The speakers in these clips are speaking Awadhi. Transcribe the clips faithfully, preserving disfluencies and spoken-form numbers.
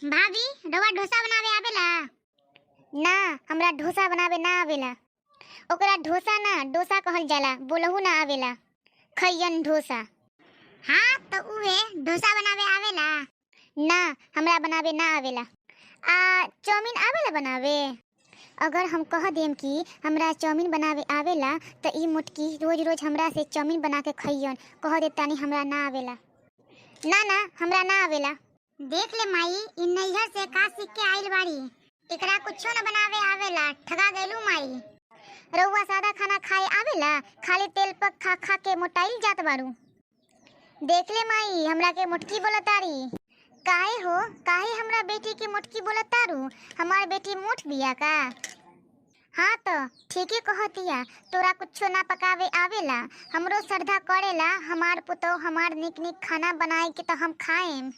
भाभी, रउआ डोसा बनावे आवेला? ना, हमरा डोसा बनावे ना आवेला। ओकरा डोसा ना, डोसा कहल जाला, बोलहु ना आवेला। खैयन डोसा। हाँ, तो उहे डोसा बनावे आवेला? ना, हमरा बनावे ना आवेला। आ चाउमीन आवेला बनावे? अगर हम कह देम कि हमरा चाउमीन बनावे आवेला, त ई मोटकी रोज रोज हमरा से चाउमीन बना के खइयन। कह दे तानी, हमरा ना आवेला। ना ना, हमरा ना आवेला। देख ले माई, ई नैहर से का सीख के आइल बाड़ी। एकरा कुछो न बनावे आवेला, ठगा गइलू माई। रउआ सादा खाना खाए आवेला? खाली तेल पक खा खा के मोटाइल जात बारू। देख ले माई, हमरा के मोटकी बोलतारी। काहे हो, काहे हमरा बेटी के मोटकी बोलतारू? हमार बेटी मोट बिया का? हाँ तो ठीके कहतिया, तोरा कुछो ना पकावे आवेला। हमरो श्रद्धा करेला, हमार पुतौ हमार निक निक खाना बनाए के तो हम खाएम।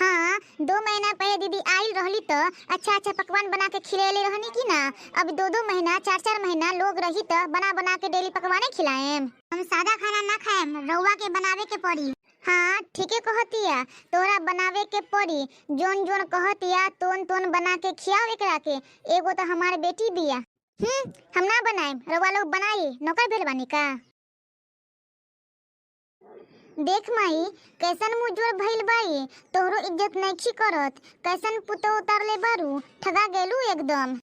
हाँ, दो महीना पहले दीदी आइल रहली तो अच्छा अच्छा पकवान बना के खिलेले रहनी कि ना? अब दो दो महीना, चार चार महीना लोग रही तो बना बना के डेली पकवाने खिलाएम। हम सादा खाना ना खाएम, रउआ के बनावे के पड़ी। हाँ, ठीके कहतिया, तोहरा बनावे के पड़ी। जोन जोन कहतिया, तोन तोन बना के खियाओ एकरा के। एगो तो हमार बेटी बिया। हम्म, हम ना बनाएम, रउआ लोग बनाई, नौकर भेल बानी का? देख माई, कैसन मुँह जोर भइल बाई, तोहरो इज्जत नइखी करत, कैसन पुतौ उतारले बारू, ठगा गेलू एकदम।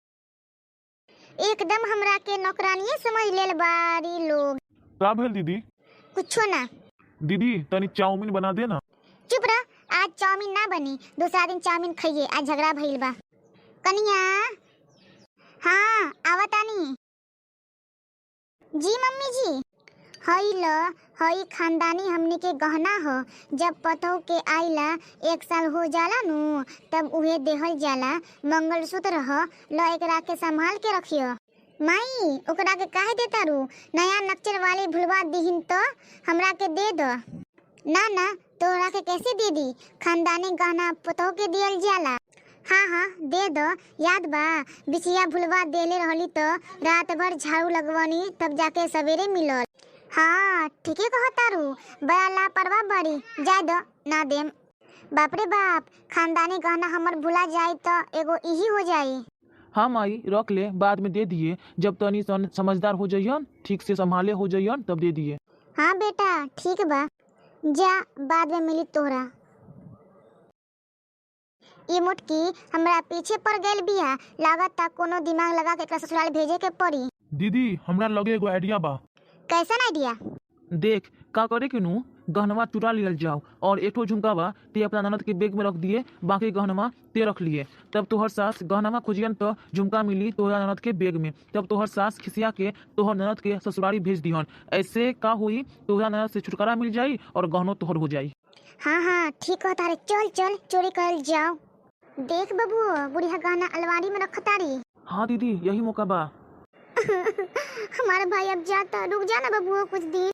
एकदम हमरा के नौकरानिये समझ लेल बारी लोग। का भेल दीदी? कुछो ना। दीदी, तनी चाउमीन बना दे ना। चुप रह, आज चाउमीन ना बनी, दूसरा दिन चाउमीन खइये, आज झगड़ा भइल बा। कनिया, हाँ, आवतानी। जी मम्मी जी। हई ल, हई खानदानी हमनी के गहना ह। जब पतोह के आइला एक साल हो जाला नु, तब उहे देहल जाला। मंगलसूत्र ह, ल एकरा के संभाल के रखियो। माई, ओकरा के काहे देतारू? नया नक्चर वाली भुलवा दिहिन त हमरा के दे द। ना ना, तोहरा के कैसे दे दी? खानदानी गहना पतोह के दियल जाला। हाँ हाँ, दे दो। याद बा, बिछिया भुलवा देले रहली तो रात भर झाड़ू लगवनी, तब जाके सवेरे मिलल। हाँ, ठीके कहतारू, बड़ा लापरवाह बाड़ी। जाए दो, ना देम। बाप रे बाप, खानदानी गहना हमर भुला जाई तो एगो इही हो जाई। हाँ माई, रख ले, बाद में दे दिए, जब तनी सन समझदार हो जइहन, ठीक से संभाले हो जइहन, तब दे दिए। हाँ बेटा, ठीक बा, जा, बाद में मिली तोहरा। ई मोटकी हमरा पीछे पड़ गइल बिया, लागत ता कोनो दिमाग लगा के एकरा ससुराल भेजे के पड़ी। दीदी, हमरा लगे एगो idea बा। कैसन idea? देख, का करे के नू, गहनवा चुरा लियल जाओ और एक ठो झुमका बा, ते अपना ननद के bag में रख दिए, बाकी गहनवा ते रख लिए। तब तोहर सास गहनवा खोजियन त झुमका मिली तोहरा ननद के bag में। तब तोहर सास खिसिया के तोहर ननद के ससुरारी भेज दिहन। ऐसे का होई, तोहरा ननद से छुटकारा मिल जाई और गहनो तोहर हो जाई। हाँ हाँ, ठीक कहता रे, चल चल, चोरी करल जाओ। देख बबुओ, बुढ़िया गहना अलमारी में रखतारी। हाँ दीदी, यही मौका बा। हमार भाई अब जाता, रुक जा ना बबुओ कुछ दिन।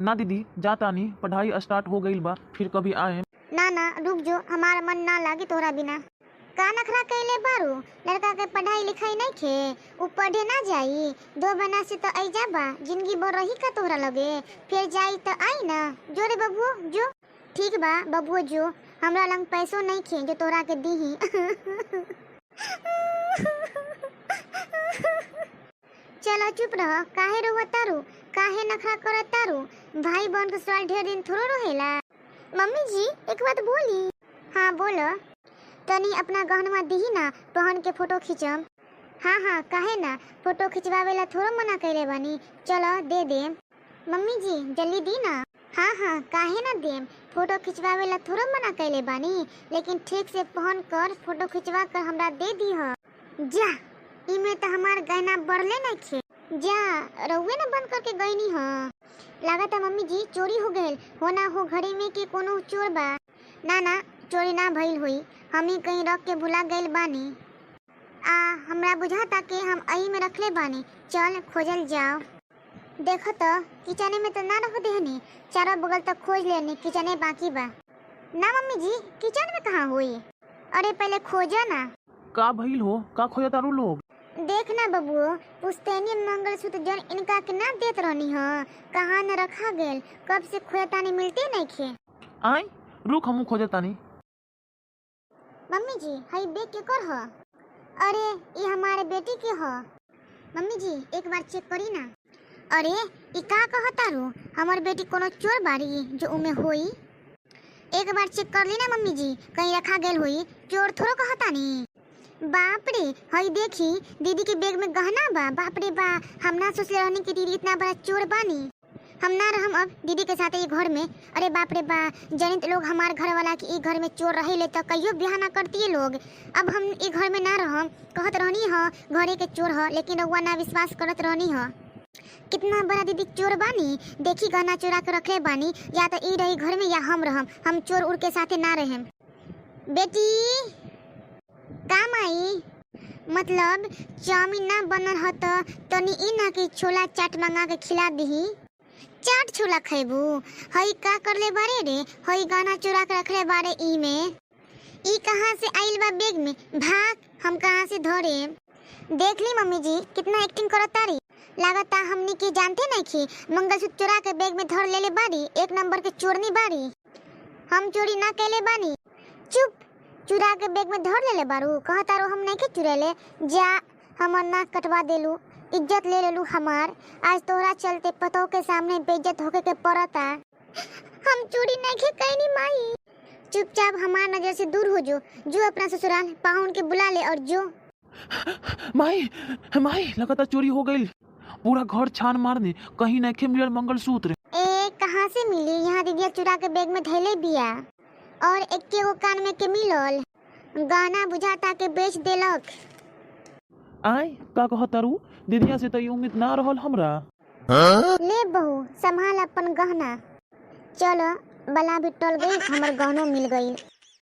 ना दीदी, जातानी, पढ़ाई start हो गइल बा, फिर कभी आएम। ना ना, रुक जो, हमार मन ना लागी तोहरा बिना। का नखरा कइले बारू? लड़का के पढ़ाई लिखाई नइखे, उ पढ़े ना जाई? दो महीना से तो ऐजा बा, जिंदगी भर रही का तोहरा लगे? फिर जाई त आई ना। जो रे बबुओ, जो। ठीक बा बबुओ, जो, हमरा लंग पैसो नइखे जो तोहरा के दीही। चलो चुप रह, काहे रोवतारू, काहे नखरा करतारू? भाई बहन के सवाल ढेर दिन थोड़ो रहेला। मम्मी जी, एक बात बोली? हाँ बोलो। तनी अपना गहनवा दीही ना, पहन के फोटो खींचम। हाँ हाँ, काहे ना, फोटो खिंचवावे ला थोड़ो मना कइले बानी, चलो दे देम। मम्मी जी, जल्दी दी ना। हाँ हाँ, काहे ना देम, फोटो खिंचवावे ला थोड़ो मना कइले बानी, लेकिन ठीक से पहन कर फोटो खिंचवा कर हमरा दे दीह। जा, इमे त हमार गहना बरले नइखे। जा, रउए ना बंद करके गइनी ह। लागत है मम्मी जी चोरी हो गइल, हो ना हो घड़ी में के कोनो चोर बा। ना ना, चोरी ना भइल होई, हम ही कहीं रख के भुला गइल बानी। आ, हमरा बुझाता कि हम अही में रखले बानी। चल, खोजल जाओ। देखो तो, किचने में तो ना रख देहनी, चारों बगल तक खोज लेनी, किचने बाकी बा। ना मम्मी जी, किचन में कहाँ होई? अरे, पहले खोजा ना। का भइल हो, का खोजतारू लोग? देख ना बबुओ, पुश्तैनी मंगलसूत्र जौन इनका के ना देत रहनी ह, कहाँ न रखा गइल, कब से खोजतानी, मिलते नइखे। आय, रुक, हमहू खोजतानी। मम्मी जी, हई बैग केकर ह? अरे, ई हमारे बेटी के ह। मम्मी जी, एक बार चेक करी ना। अरे, ई का कहतारू? हमर बेटी कोनो चोर बाड़ी जो उमे होई? एक बार चेक कर ली ना मम्मी जी, कहीं रखा गेल होई, चोर थोड़ो कहतानी। बाप रे, हई देखी, दीदी के बैग में गहना बा। बाप रे बा, हम ना सोचले रहनी कि दीदी इतना बड़ा चोर बानी। हम ना रहम अब दीदी के साथे ई घर में। अरे बाप रे बा, जनित लोग हमार घर वाला कि ई घर में चोर रहिले त कहियो बियाह ना करती लोग। अब हम ई घर में ना रहम, कहत रहनी ह घरे के चोर ह, लेकिन रउआ ना विश्वास करत रहनी ह। कितना बड़ा दीदी चोर बानी, देखी गहना चोरा के रखले बानी, या त ई रही घर में या हम रहम, हम चोर उर के साथे ना रहेम। बेटी, का माई? मतलब चाउमीन ना बनल ह त तनी ई ना कि छोला चाट मंगा के खिला दिही। चाट छोला खैबू? हई का करले बारे रे, हई गहना चोरा के रखले बारे ई में। ई कहाँ से आइल बा बैग में? भाग, हम कहाँ से धरे? देख ली मम्मी जी, कितना एक्टिंग करत तारी। लागता हमनी के जानते नइखी, मंगलसूत्र चोरा के बैग में धर लेले बाड़ी, एक नंबर के चोरनी बाड़ी। हम चोरी ना कैले बानी। चुप, चुरा के बैग में धर लेले बारू, कहतारू हम नइखे चुरैले। जा, हमर नाक कटवा देलू, इज्जत ले लेलू हमार। आज तोहरा चलते पतोह के सामने बेइज्जत होके के पड़ता। हम चोरी नइखे कैनी माई। चुपचाप हमार नजर से दूर हो जो, जो अपना ससुराल पाहुन के बुला ले और जो। माई, माई, लगातार चोरी हो गइल। पूरा घर छान मारने, कहीं नइखे मिलल मंगलसूत्र। ए, कहाँ से मिली? यहाँ दीदिया चुरा के बैग में धैले बिया और एक्के गो कान में के मिलल। गहना बुझाता के बेच देलक। आय, का कहतारू? दीदिया से त ई उम्मीद ना रहल हमरा। ले बहू, संभाल अपन गहना। चलो, बला भी टल गई, हमर गहनो मिल गई।